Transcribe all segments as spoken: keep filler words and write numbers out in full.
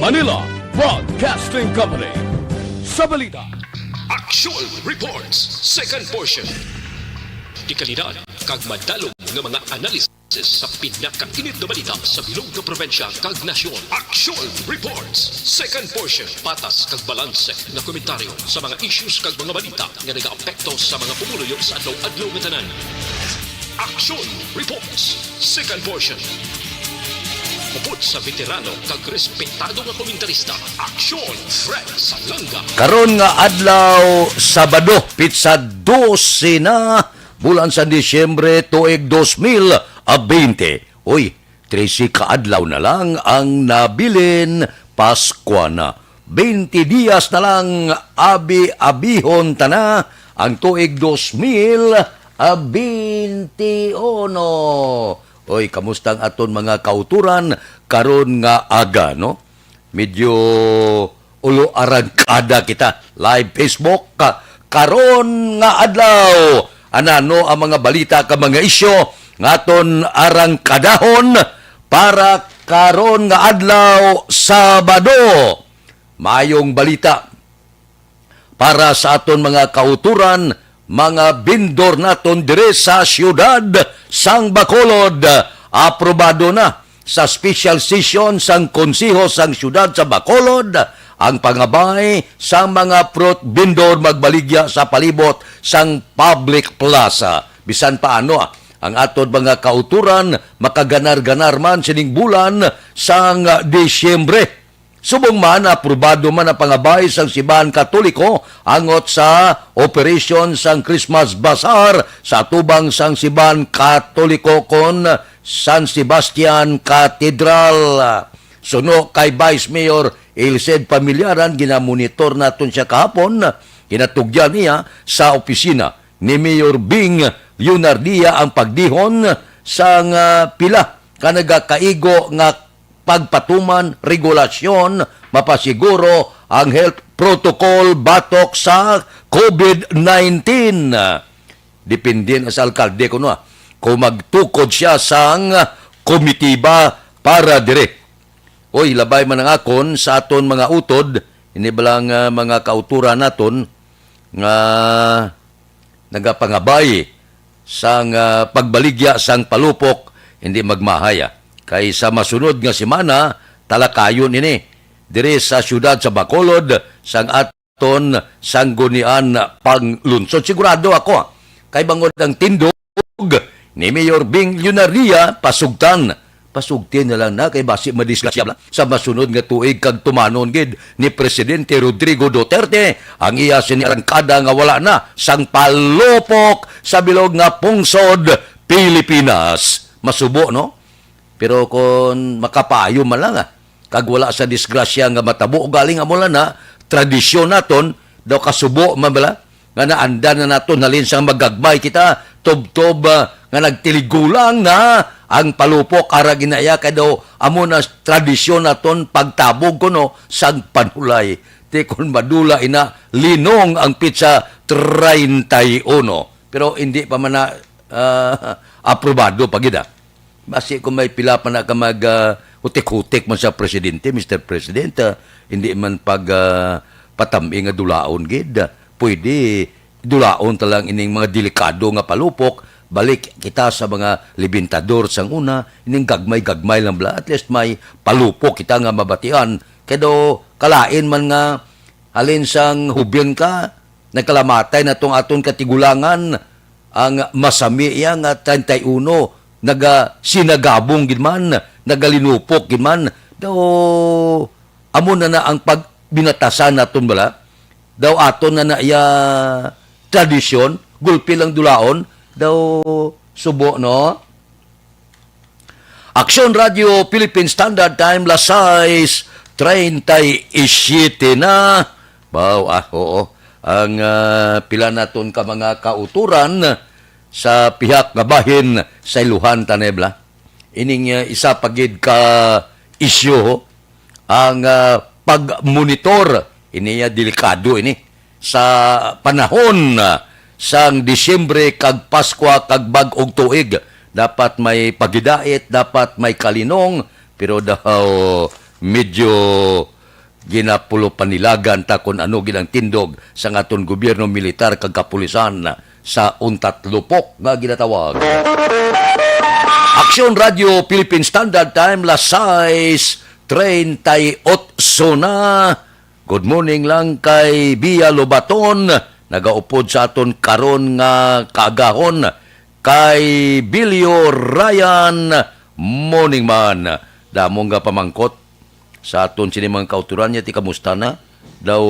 Manila Broadcasting Company. Sa balita, Action Reports, second portion. Dekalidad kag madalom nga mga analysis sa pinakainit nga balita sa bilog nga probinsya kag nasyon. Action Reports, second portion. Patas kag balanse nga komentaryo sa mga issues kag mga balita nga nagaapekto sa mga pumuluyo sa adlaw-adlaw nga tanan. Action Reports, second portion. Upod sa veterano kag respetado nga komentarista, Action Fred Salanga. Karon nga adlaw, Sabado, pitsa dose na, bulan sa Disyembre, tuig dos mil a bente. Uy, trese ka adlaw na lang ang nabilin, Paskwa na. Bente dias na lang, abi-abihon ta na ang tuig dos mil a bente uno. Oy, kamusta ang aton mga kauturan karon nga aga, no? Medyo ulo arangkada kita. Live Facebook, ka-, karon nga adlaw. Anano ang mga balita ka mga isyu nga aton arangkadahon para karon nga adlaw, Sabado? Mayong balita para sa aton mga kauturan, mga bindor naton dire sa siyudad sang Bacolod. Aprobado na sa special session sang Konseho sang Siyudad sa Bacolod ang pangabay sa mga fruit vendor magbaligya sa palibot sang public plaza. Bisan pa ano, ah, ang aton mga kauturan makaganar-ganar man sining bulan sang Disyembre. Subong man, aprobado man ang pangabay sang simbahan Katoliko angot sa operasyon sang Christmas Bazaar sa atubang sang simbahan Katoliko kon San Sebastian Cathedral. Suno kay Vice Mayor Ilced Familiaran, ginamonitor naton siya kahapon, ginatugyan niya sa opisina ni Mayor Bing Leonardia ang pagdihon sang, ah, pila ka nagakaigo nga pagpatuman regulasyon mapasiguro ang health protocol batok sa covid nineteen. Depende na sa alkalde kuno, ah, kung magtukod siya sang komitiba para dire. Oy, labay man ang akon sa aton mga utod, ini ba lang, ah, mga kauturan naton nga nagapangabay sang, ah, pagbaligya sang palupok, hindi magmahay, ah. Kay sa masunod nga semana, talakayon ini diri sa siyudad sa Bacolod sang aton Sanggunian Panglungsod. Sigurado ako, ah, kay bangod ang tindog ni Mayor Bing Leonaria, pasugtan. Pasugti na lang na kay basi madisgrasya bala sa masunod nga tuig kag tumanon gid ni Presidente Rodrigo Duterte ang iya sini arangkada nga wala na sang palupok sa bilog nga pungsod Pilipinas. Masubo, no? Pero kon makapayo man lang, ah, kag wala sa disgrasya nga matabo, galing amo lang na tradisyon naton, daw kasubo man bala nga naanda na naton halin sang magagmay kita, tubtob, ah, nga nagtiligulang na ang palupok, ara ginaya kay daw amo na tradisyon naton pagtabog kuno sang panulay. Ti kon madula ina, linong ang petsa treinta y uno. Pero hindi pa man na, ah, aprobado pa gid, ah. Basi kung may pila pa na ka mag, ah, hutik-hutik man sa presidente, Mister President, ah, hindi man pag, ah, patam-i nga dulaon gid. Pwede dulaon ta lang ining mga delikado nga palupok. Balik kita sa mga libintador sang una, ining gagmay-gagmay lang bala. At least may palupok kita nga mabatian. Kay daw kalain man nga halin sang hubin ka, nagkalamatay na tong aton katigulangan, ang masami iya nga treinta y uno, nagasinagabong gid man, nagalinupok gid man. Daw, amo na na ang pagbinatasan naton bala. Daw aton na na iya tradisyon, gulpi lang dulaon, daw subo, no? Aksyon Radio Philippine Standard Time, las sais treinta y siete na. Wow, ah, oo. Ang, ah, pila naton ka mga kauturan sa pihak nga bahin sa Iluhan, tanay bala. Ining, ah, isa pa gid ka isyu, ang, ah, pagmonitor. Ini, ah, delikado ini. Sa panahon, ah, sang Disyembre kag Paskwa kag Bag-ong Tuig, dapat may pagidait, dapat may kalinong, pero daw medyo Ginapulupanilagan ta kon ano gid ang tindog sang aton gobyerno, militar kag kapulisan sa untat lupok nga ginatawag. Aksyon Radio Philippine Standard Time, las sais treinta y ocho na. Good morning lang kay Bia Lobaton, nagaupod sa aton karon nga kaagahon. Kay Bilio Ryan, morning man. Damo nga pamangkot sa aton sini mga kautoran niya, ti kamusta na? Daw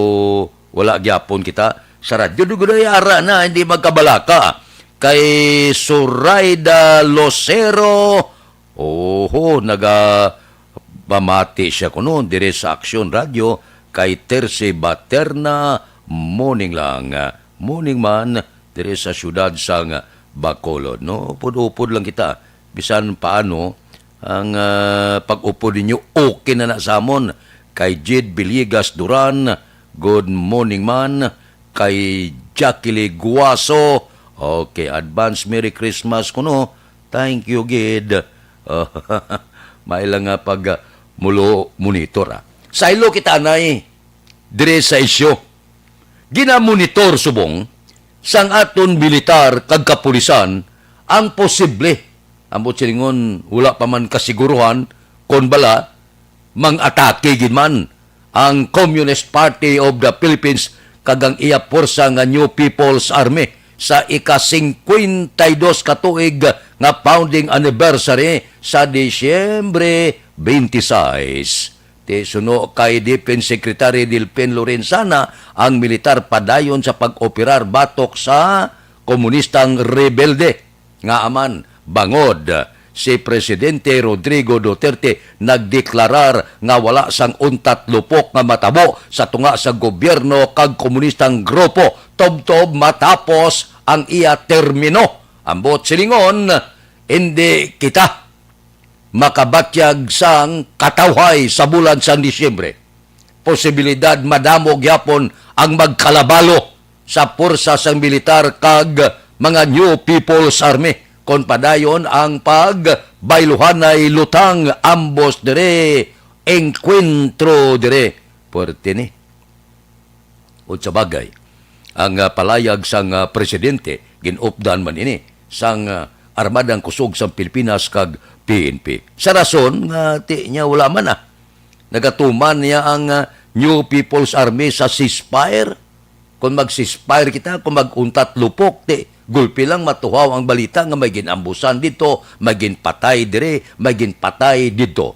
wala gyapon kita sa radyo. Duguday ara na, hindi magkabalaka. Kay Sorayda Losero, oho, nagapamati siya kuno dire sa Aksyon Radio. Kay Terce Baterna, morning lang. Morning man, dire sa siyudad sang Bacolod, no? Upod-upod lang kita. Bisan paano, ang, ah, pag-upod ninyo, okay na na sa amon. Kay Jid Villegas Duran, good morning man. Kay Jackie Guaso, okay, advance Merry Christmas kuno. Thank you gid. May lang nga pag, ah, mulo monitor, ah. Saylo kita, anay, dire sa isyu. Ginamonitor subong sang aton militar kag kapulisan ang posible, ambot silingon, wala pa man kasiguruhan kon bala mang-atake gid man ang Communist Party of the Philippines kag ang iya puwersa nga New People's Army sa ika-singkwenta y dos ka tuig nga founding anniversary sa Disyembre twenty-six. Ti suno kay Defense Secretary Delfin Lorenzana, ang militar padayon sa pag-operar batok sa komunistang rebelde. Ngaa man, bangod si Presidente Rodrigo Duterte nagdeklarar nga wala sang untat lupok nga matabo sa tunga sa gobyerno kag komunistang grupo tubtob matapos ang iya termino. Ambot silingon, hindi kita makabatyag sang katawhay sa bulan sang Disyembre. Posibilidad madamo gyapon ang magkalabalo sa puwersa sang militar kag mga New People's Army kon padayon ang pagbayluhanay lutang ambos dire, engkwentro dire. Puwerte ni. Ug sa bagay, ang, ah, palayag sang, ah, presidente, gin-updan man ini sang, ah, Armadang Kusog sang Pilipinas kag P N P. Sa rason nga ti niya wala man, ah, nagatuman niya ang, ah, New People's Army sa ceasefire. Kung mag-ceasefire kita, kung mag-untat lupok, ti gulpi lang matuhaw ang balita nga may gin-ambusan dito, may ginpatay dire, may ginpatay dito.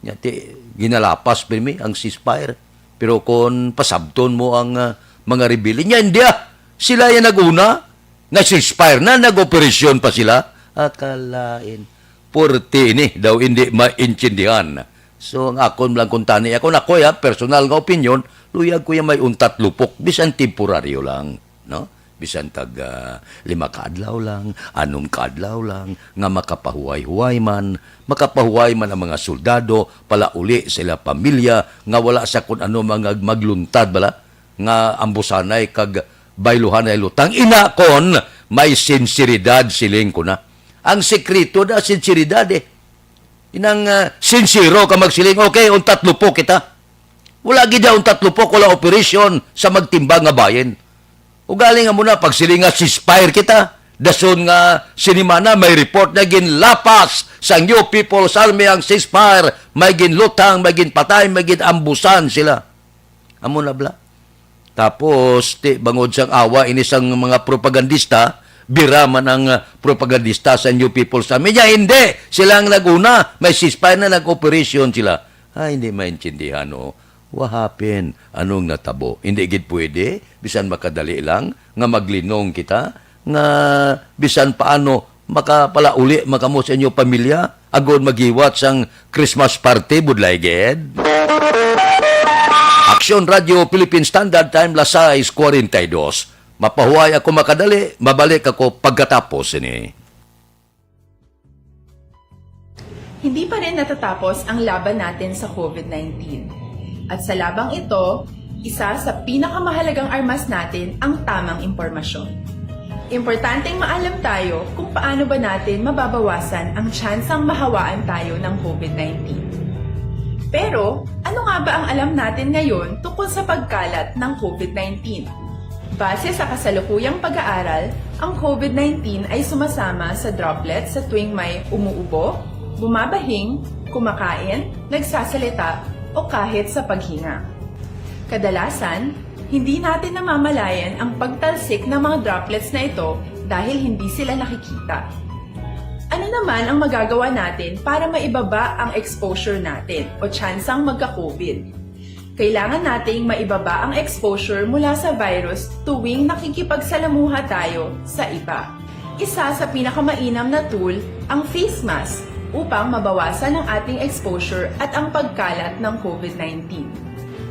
Nya, ti, ginalapas pirmi ang ceasefire. Pero kon pasabton mo ang, ah, mga rebelde, nya, hindi, ah. Sila yung nag-una, nag-ceasefire na, nag-operasyon pa sila. Akalain. Purti ini daw hindi maintindihan. So, ang akon lang kuntani, ako na ko, ya, personal nga opinion, luyag ko yung may untat lupok, bisan temporaryo lang, no? Bisan tag, ah, lima ka adlaw lang, anom ka adlaw lang, nga makapahuway-huway man, makapahuway man ang mga soldado, palauli sa ila pamilya, nga wala sa kun ano mga magluntad bala, nga ambusanay kag bayluhanay lutang. Ina kon may sinseridad, siling ko na. Ang sekreto da sinseridad, eh. Inang, ah, sinsero ka magsiling, "Okay, untat lupok kita." Wala gid ya untat lupok, wala operasyon sa magtimbang nga bayin. Ugaling amo na, pagsiling nga ceasefire kita, dason nga sinimana may report na ginlapas sang New People's Army ang ceasefire, may ginlutang, may ginpatay, may ginambusan sila. Amo na bala. Tapos, ti, bangod sang awa ini sang mga propagandista, bira man ang, ah, propagandista sa New People's Army. Nya, hindi! Sila ang nag-una, may ceasefire na, nag-operation sila. Ay, hindi maintindihan, oh. What happened? Anong natabo? Hindi gid pwede, bisan makadali lang, nga maglinong kita, nga bisan paano makapalauli man kamo sa inyo pamilya, agod maghiwat sang Christmas party, budlay gid. Aksyon Radio Philippine Standard Time, las sais cuarenta y dos. Mapahuway ako makadali, mabalik ako pagkatapos ini. Hindi pa rin natatapos ang laban natin sa covid nineteen. At sa labang ito, isa sa pinakamahalagang armas natin ang tamang impormasyon. Importanteng maalam tayo kung paano ba natin mababawasan ang tsansang mahawaan tayo ng covid nineteen. Pero, ano nga Ano ba ang alam natin ngayon tungkol sa pagkalat ng COVID nineteen? Base sa kasalukuyang pag-aaral, ang COVID nineteen ay sumasama sa droplets sa tuwing may umuubo, bumabahing, kumakain, nagsasalita, o kahit sa paghinga. Kadalasan, hindi natin namamalayan ang pagtalsik ng mga droplets na ito dahil hindi sila nakikita. Ano naman ang magagawa natin para maibaba ang exposure natin o tsansang magka-COVID? Kailangan nating maibaba ang exposure mula sa virus tuwing nakikipagsalamuha tayo sa iba. Isa sa pinakamainam na tool ang face mask upang mabawasan ang ating exposure at ang pagkalat ng COVID nineteen.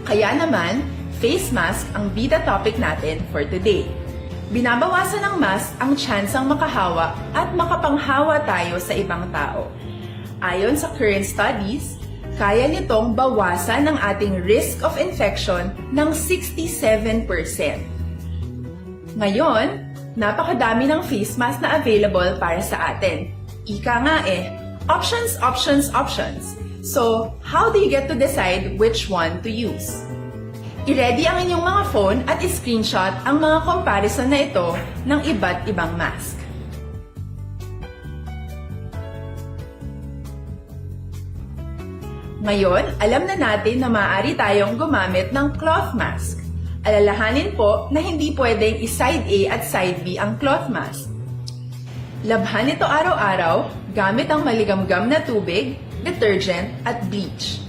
Kaya naman, face mask ang bida topic natin for today. Binabawasan ng mask ang tsansang makahawa at makapanghawa tayo sa ibang tao. Ayon sa current studies, kaya nitong bawasan ang ating risk of infection ng sixty-seven percent. Ngayon, napakadami ng face mask na available para sa atin. Ika nga eh, options, options, options. So, how do you get to decide which one to use? I-ready ang inyong mga phone at i-screenshot ang mga comparison na ito ng iba't ibang mask. Ngayon, alam na natin na maaari tayong gumamit ng cloth mask. Alalahanin po na hindi pwedeng i-side A at side B ang cloth mask. Labhan ito araw-araw gamit ang maligamgam na tubig, detergent, at bleach.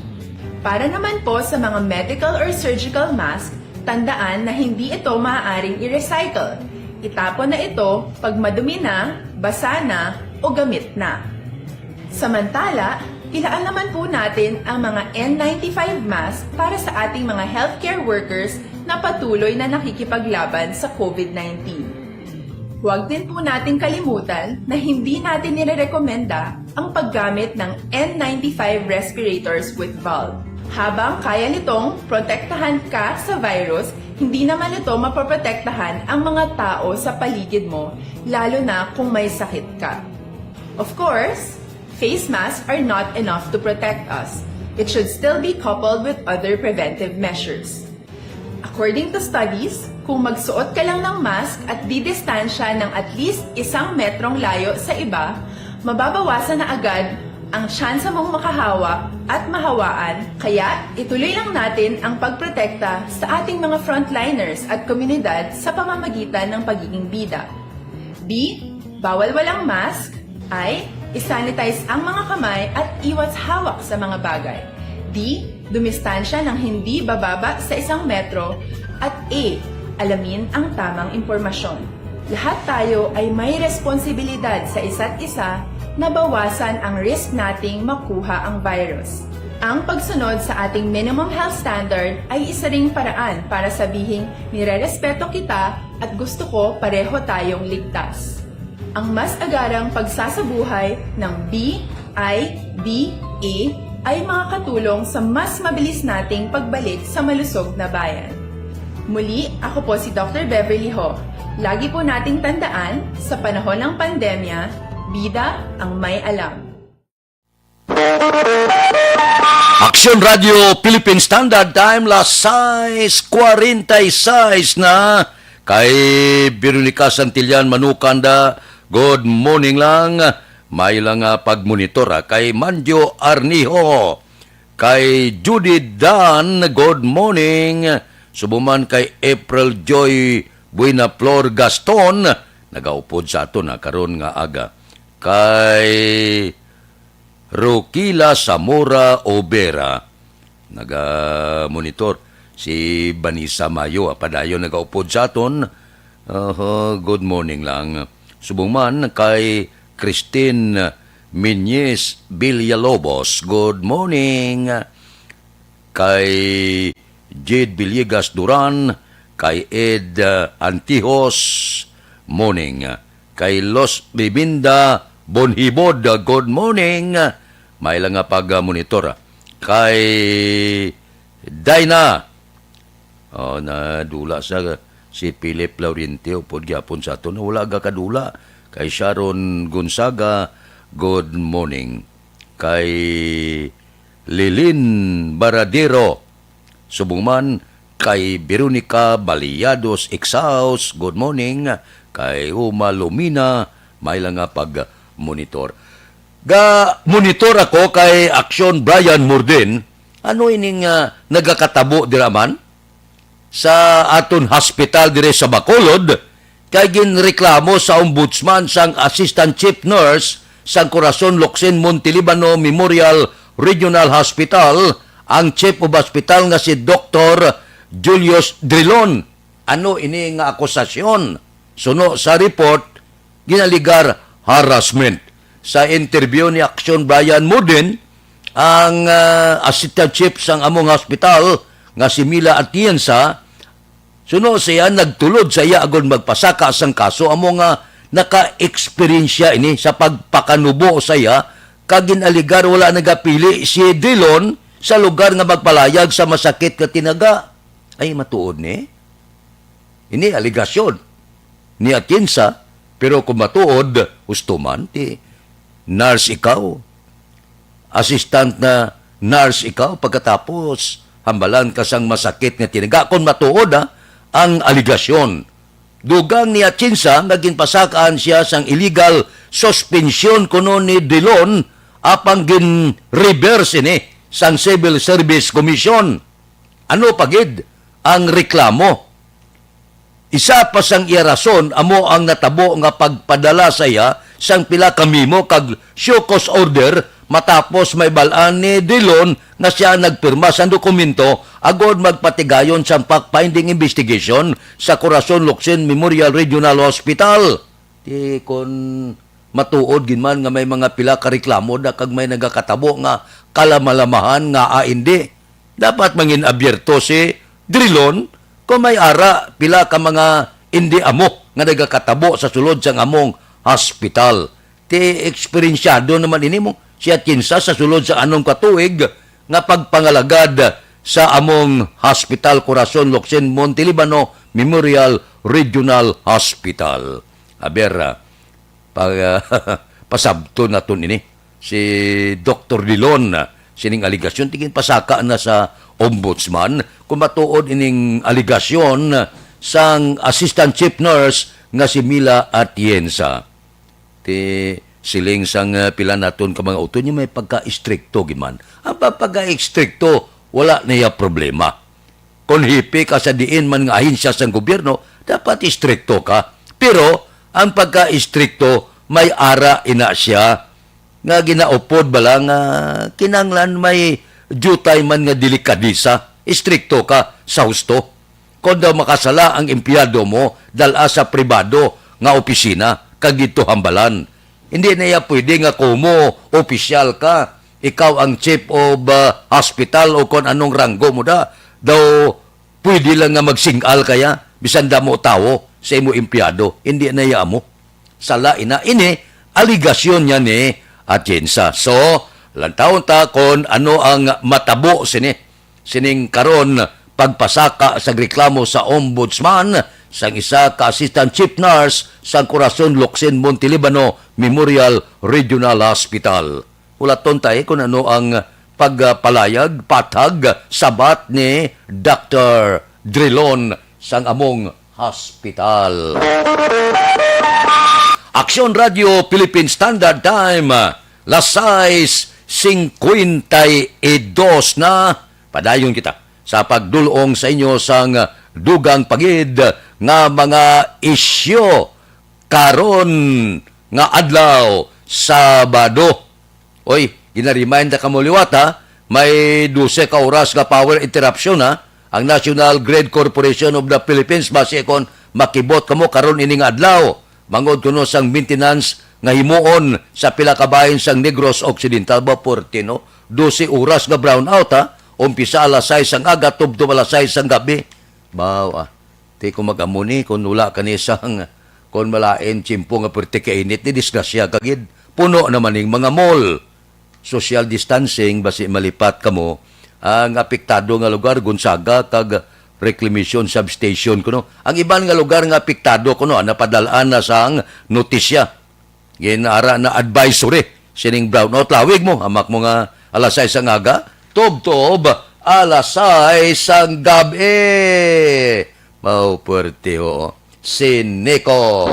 Para naman po sa mga medical or surgical mask, tandaan na hindi ito maaaring i-recycle. Itapon na ito pag madumi na, basa na, o gamit na. Samantala, ilaan naman po natin ang mga N ninety-five mask para sa ating mga healthcare workers na patuloy na nakikipaglaban sa COVID nineteen. Huwag din po nating kalimutan na hindi natin nirerekomenda ang paggamit ng N ninety-five respirators with valve. Habang kaya nitong protektahan ka sa virus, hindi naman ito mapoprotektahan ang mga tao sa paligid mo, lalo na kung may sakit ka. Of course, face masks are not enough to protect us. It should still be coupled with other preventive measures. According to studies, kung magsuot ka lang ng mask at didistansya ng at least isang metrong layo sa iba, mababawasan na agad ang tsansa mong makahawa at mahawaan. Kaya, ituloy lang natin ang pagprotekta sa ating mga frontliners at komunidad sa pamamagitan ng pagiging bida. B, bawal walang mask. I, isanitize ang mga kamay at iwas hawak sa mga bagay. D, dumistansya ng hindi bababa sa isang metro. At A, alamin ang tamang impormasyon. Lahat tayo ay may responsibilidad sa isa't isa na bawasan ang risk nating makuha ang virus. Ang pagsunod sa ating minimum health standard ay isa ring paraan para sabihing nirerespeto kita at gusto ko pareho tayong ligtas. Ang mas agarang pagsasabuhay ng B I D A ay makakatulong sa mas mabilis nating pagbalik sa malusog na bayan. Muli, ako po si Doctor Beverly Ho. Lagi po nating tandaan, sa panahon ng pandemya, bida ang may alam. Aksyon Radio Philippine Standard Time, las sais cuarenta y seis na. Kay Veronica Santillan Manukanda, good morning lang. May lang nga pagmonitor, ah, kay Manjo Arnijo, kay Judy Dan, good morning. Subuman kay April Joy Buena Flor Gaston, nagaupod sa aton, ah, karon nga aga. Kay Rokila Zamora Obera, naga-monitor. Si Vanessa Mayo, ah, padayon nagaupod sa aton. Aha, good morning lang. Subong man kay Christine Minyes Villalobos, good morning. Kay Jade Villegas Duran, kay Ed, ah, Antihos, morning. Kay Los Biminda Bonhibod, ah, good morning. May lang nga pag-monitor, ah. Kay Dina, oh, nadula sa si Philip Laurentio, pod gyapon sa aton, wala gakadula. Kay Sharon Gonzaga, good morning. Kay Lilin Baradero, Subong man kay Veronica Baliados Exaus, good morning. Kay Uma Lumina, may lang nga pag-monitor. Ga-monitor ako kay Action Brian Morden. Ano ining, ah, nagakatabo dira man sa aton hospital dire sa Bacolod? Kay ginreklamo sa ombudsman sang assistant chief nurse sang Corazon Locsin Montelibano Memorial Regional Hospital ang chief of hospital nga si Doktor Julius Drilon. Ano ini nga akusasyon? Suno sa report, ginaligar harassment. Sa interview ni Action Brian Muden, ang, ah, assistant chief sang among hospital nga si Mila Atienza, suno siya nagtulod sa iya agud magpasaka sang kaso, amo nga naka-eksperyensya ini sa pagpakanubo sa iya, kag ginaligar wala nagapili si Drilon sa lugar nga magpalayag sa masakit nga tinaga. Ay, matuod ni? Ini aligasyon ni Atienza, pero kung matuod, husto man, ti nurse ikaw, assistant na nurse ikaw, pagkatapos hambalan ka sang masakit nga tinaga. Kung matuod, ha, ang aligasyon, dugang ni Atienza nga ginpasakaan siya sang illegal suspension kuno ni Drilon, apang gin-reverse ini sang Civil Service Commission. Ano pa gid ang reklamo? Isa pa sang iya rason amo ang natabo nga pagpadala sa iya sang pila ka memo kag show cause order matapos mabal-an ni Drilon nga sia nagpirma sang dokumento agod magpatigayon sang fact-finding investigation sa Corazon Locsin Memorial Regional Hospital. Ti kon matuod gid man nga may mga pila ka reklamo da kag may nagakatabo nga kalamalamahan nga, ah, indi, dapat mangin abierto si Drilon kung may ara pila ka mga indi amo nga nagakatabo sa sulod sang among hospital. Ti eksperensyado naman ini mo, si Atienza, sa sulod sa anom ka tuig nga pagpangalagad sa among hospital, Corazon Locsin Montelibano Memorial Regional Hospital. Aber, ah, pa-, pasabton naton ini si Doktor Drilon, ah, sining aligasyon, ti ginpasaka na sa ombudsman kung matuod ining aligasyon sang assistant chief nurse nga si Mila Atienza. Ti siling sang, ah, pila naton ka mga utod, nga may pagka-istrikto gid man. Ang pag-, pagka-istrikto, wala na iya problema. Kon hipi ka sa diin man nga ahensya sang gobyerno, dapat istrikto ka. Pero ang pagka-istrikto, may ara ina siya nga ginaupod bala nga kinahanglan may diutay man nga delikadesa. Istrikto ka sa husto. Kon daw makasala ang empleyado mo, dal-a sa pribado nga opisina kag didto hambalan. Hindi na iya pwede nga kumo opisyal ka, ikaw ang chief of, ah, hospital o kon anong ranggo mo da, daw pwede lang nga magsing-al kaya bisan damo tawo sa imo empleyado. Hindi na iya amo. Sala ina ini, aligasyon niya ni Atienza. So, lantawon ta kon ano ang matabo sini. Sining karon, pagpasaka sa reklamo sa ombudsman sang isa ka assistant chief nurse sang Corazon Locsin Montelibano Memorial Regional Hospital. Hulaton ta, eh, kung ano ang pagpalayag, pathag, sabat ni Doktor Drilon sang among hospital. Aksyon Radio Philippine Standard Time, las sais cincuenta y dos na. Padayon kita sa pagdul-ong sa inyo sang dugang pa gid nga mga isyu karon nga adlaw, Sabado. Oy, gina-remind na kamo liwat, ha? May dose ka oras nga power interruption, ha? Ang National Grid Corporation of the Philippines, basi kon makibot kamo karon ini nga adlaw, bangod kuno sang maintenance nga himuon sa pila ka bahin sang Negros Occidental. Ba, puwerte, no? Dose oras nga brownout, ha? Umpisa alas sais sang aga, tubtob alas sais sang gabi. Baw, ah. Ti kung mag-amo ni, kung wala ka ni sang, kung malain tiyempo nga perti kainit ni, disgrasya ka gid. Puno naman ning mga mall. Social distancing, basi malipat kamo. Ang apektado nga lugar, Gonzaga kag Reclamation Substation kuno. Ang iban nga lugar nga apektado kuno, ah, napadal-an na sang notisya. Ginara na advisory sining brownout. Lawig mo, hamak mo nga alas sais ang aga, tubtob alas sais sang gab-i. Mao puwerte, ho. Si Nico.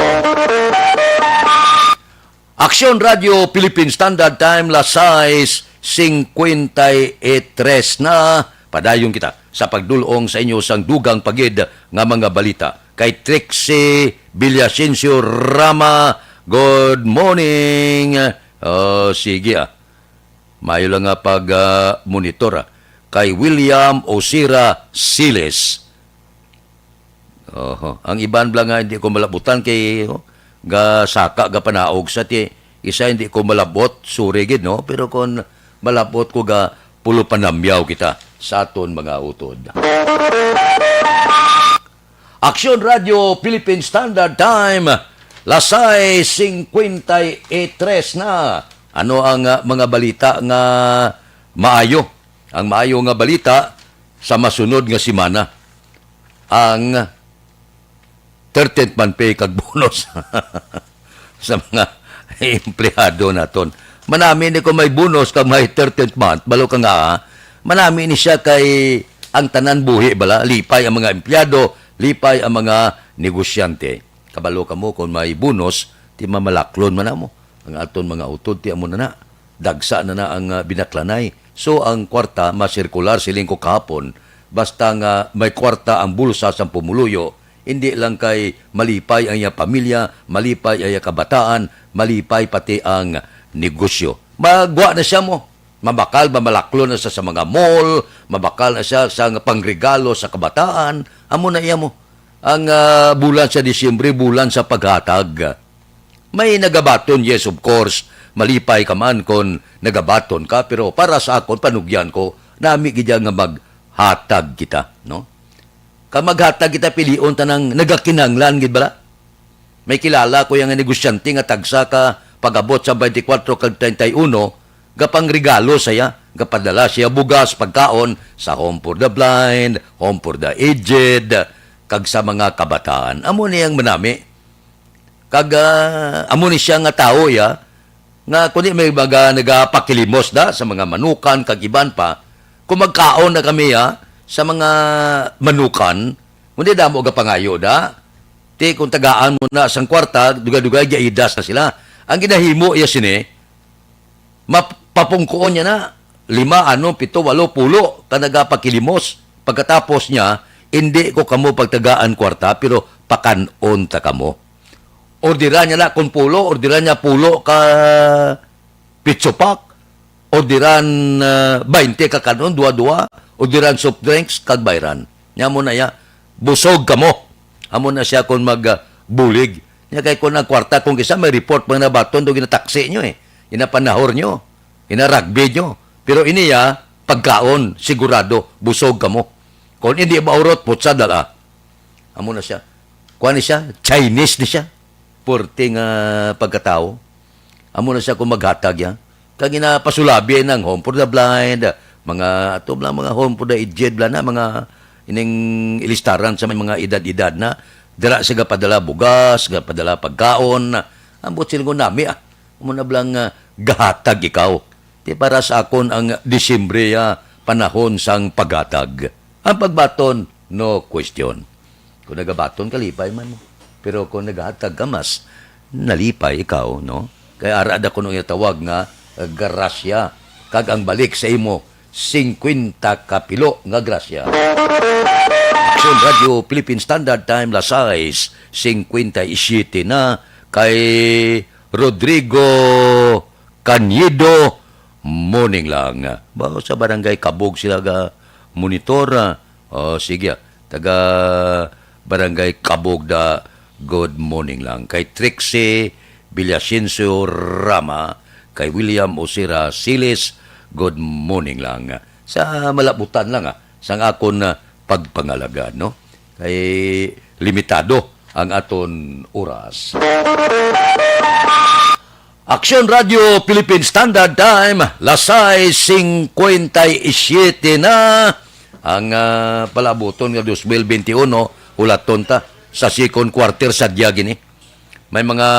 Aksyon Radio Philippine Standard Time, las sais cincuenta y tres na. Padayon kita sa pagdul-ong sa inyo sang dugang pa gid nga mga balita. Kay Trixie Villasencio Rama, good morning. Oh, sige, ah. Maayo lang nga pag, ah, monitor, ah. Kay William Osira Siles. Oho. Ang iban bala nga hindi ko malabutan kay, oh, gasaka, gapanaog sa ti, isa hindi ko malabot, sorry gid, no? Pero kung malabot ko, ga pulo panamyaw kita sa aton mga utod. Aksyon Radio Philippine Standard Time, las sais cincuenta y tres na. Ano ang, ah, mga balita nga maayo? Ang maayo nga balita sa masunod nga semana, ang thirteenth month pay kag bonus sa mga empleyado naton. Manami ni kung may bonus kag may thirteenth month, balo ka nga, ah, manami ni siya kay ang tanan buhi bala, lipay ang mga empleyado, lipay ang mga negosyante. Kabalo kamo kung may bonus, ti mamalaklon man namo ang aton mga utod, ti amo na na. Dagsa na na ang, ah, binaklanay. So, ang kwarta masirkular, siling ko kahapon. Basta nga may kwarta ang bulsa sang pumuluyo, hindi lang kay malipay ang iya pamilya, malipay ang iya kabataan, malipay pati ang negosyo. Magwa na siya mo. Mabakal, mamalaklon na siya sa mga mall, mabakal na siya sa nga pangregalo sa kabataan. Amo na iya mo. Ang, ah, bulan sa Disyembre, bulan sa paghatag. May nagabaton, yes, of course. Malipay ka man kon nagabaton ka, pero para sa akon, panugyan ko, nami gid nga maghatag kita, no? Kag maghatag kita, pilion ta nang nagakinahanglan gid bala. May kilala ko yang negosyante nga tagsa ka pag-abot sa twenty-four kag treinta y uno, gapangregalo saya, gapadala siya bugas, pagkaon sa Home for the Blind, Home for the Aged, kag sa mga kabataan. Amo ni ang manami. Kag, ah, amo ni siya nga tawo, ya, nga kundi may mga nagapakilimos da sa mga manukan kag iban pa, kung magkaon na kami, ya, sa mga manukan, kundi damo gapangayo da. Ti kung tagaan mo na sang kwarta, dugay-dugay giaidas na sila. Ang ginahimo iya sini, map-, papungkoon niya na, lima, ano, pito, walo, pulo, ka nagapakilimos. Pagkatapos niya, "Indi ko kamo pagtagaan kwarta, pero pakan-on ta kamo." Orderan niya na kung pulo, orderan niya pulo ka pizza pack, orderan, ah, baynte ka kan-on, duha-duha, orderan soft drinks, kag bayran. Nya mo na ya, busog kamo. Amo na siya kung mag, ah, bulig. Nya kay kung ang kwarta, kung kisa may report, mga nabaton, do ginataksi nyo eh. Ginapanahor nyo. Gina-rugby nyo. Pero ini ya, pagkaon, sigurado, busog kamo. Kung hindi maurot, putsa, dala. Amo na siya. Kuan ni siya, Chinese ni siya. Puwerte nga pagkatawo. Amo na siya kung maghatag ya. Kag ginapasulabi ng Home for the Blind, mga, ato lang mga Home for the Aged, bla na, mga ining ilistaran sa may mga edad-edad na. Dira siya gapadala bugas, gapadala pagkaon. Ambot sila ko nami, ah. Amo na blang, ah, gahatag ikaw. Ti para sa akon ang Disyembre, ah, panahon sang paghatag. Ang pagbaton, no question. Kung nagabaton, kalipay man mo. Pero kung naghatag ka, mas nalipay ikaw, no? Kay ara da kuno nga tawag nga, ah, grasya. Kag ang balik sa imo, singkwenta ka pilo nga grasya. Aksyon Radio Philippine Standard Time, las sais cincuenta y siete na, kay Rodrigo Cañedo, morning lang. Ba, sa Barangay Kabog sila ga monitor, ah. Oh, sige, ah. Taga Barangay Kabog da, good morning lang. Kay Trixie Villasencio Rama, kay William Osira Siles, good morning lang. Sa malabutan lang, ah, sang akon, ah, pagpangalaga, no? Kay limitado ang aton oras. Aksyon Radio Philippine Standard Time, las sais cincuenta y siete na ang, ah, palabuton nga dos mil benti uno, hulaton ta sa second quarter sa dya gini. May mga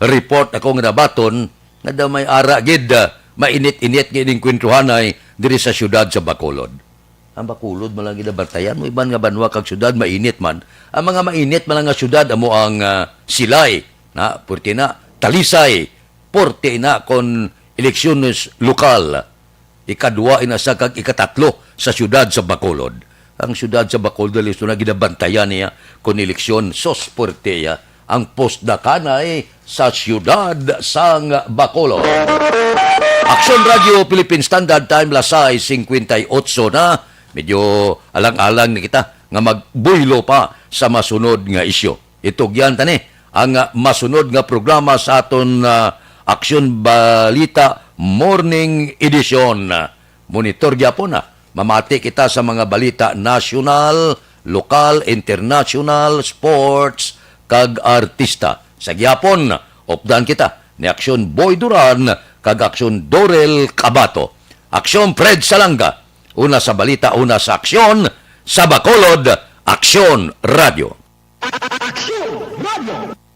report ako nga nabaton nga daw may ara gid, ah, mainit-init nga ining kwentruhanay diri sa siyudad sa Bacolod. Ang Bacolod man lang ginabantayan mo, iban nga banwa kag syudad mainit man. Ang mga mainit man lang nga syudad amo ang, ah, Silay, na, puwerte na, Talisay, puwerte na kon eleksyones lokal. Ikadua ina sa kag ikatatlo sa syudad sa Bacolod. Ang syudad sa Bacolod, dali na ginabantayan niya kon eleksyon, sos puwerte ya ang posdakanay sa siyudad sang Bacolod. Aksyon Radio Philippine Standard Time, las sais singkwenta y otso na. Medyo alang-alang na kita nga magbuylo pa sa masunod nga isyu. Itugyan ta ni ang, ah, masunod nga programa sa aton, ah, Aksyon Balita Morning Edition. Monitor gyapon na. Mamati kita sa mga balita nasyonal, lokal, international, sports, kag artista. Sa gyapon, updan kita ni Aksyon Boy Duran kag Aksyon Dorel Cabato. Aksyon Fred Salanga, una sa balita, una sa aksyon, sa Bacolod, Aksyon Radio. Aksyon Radio.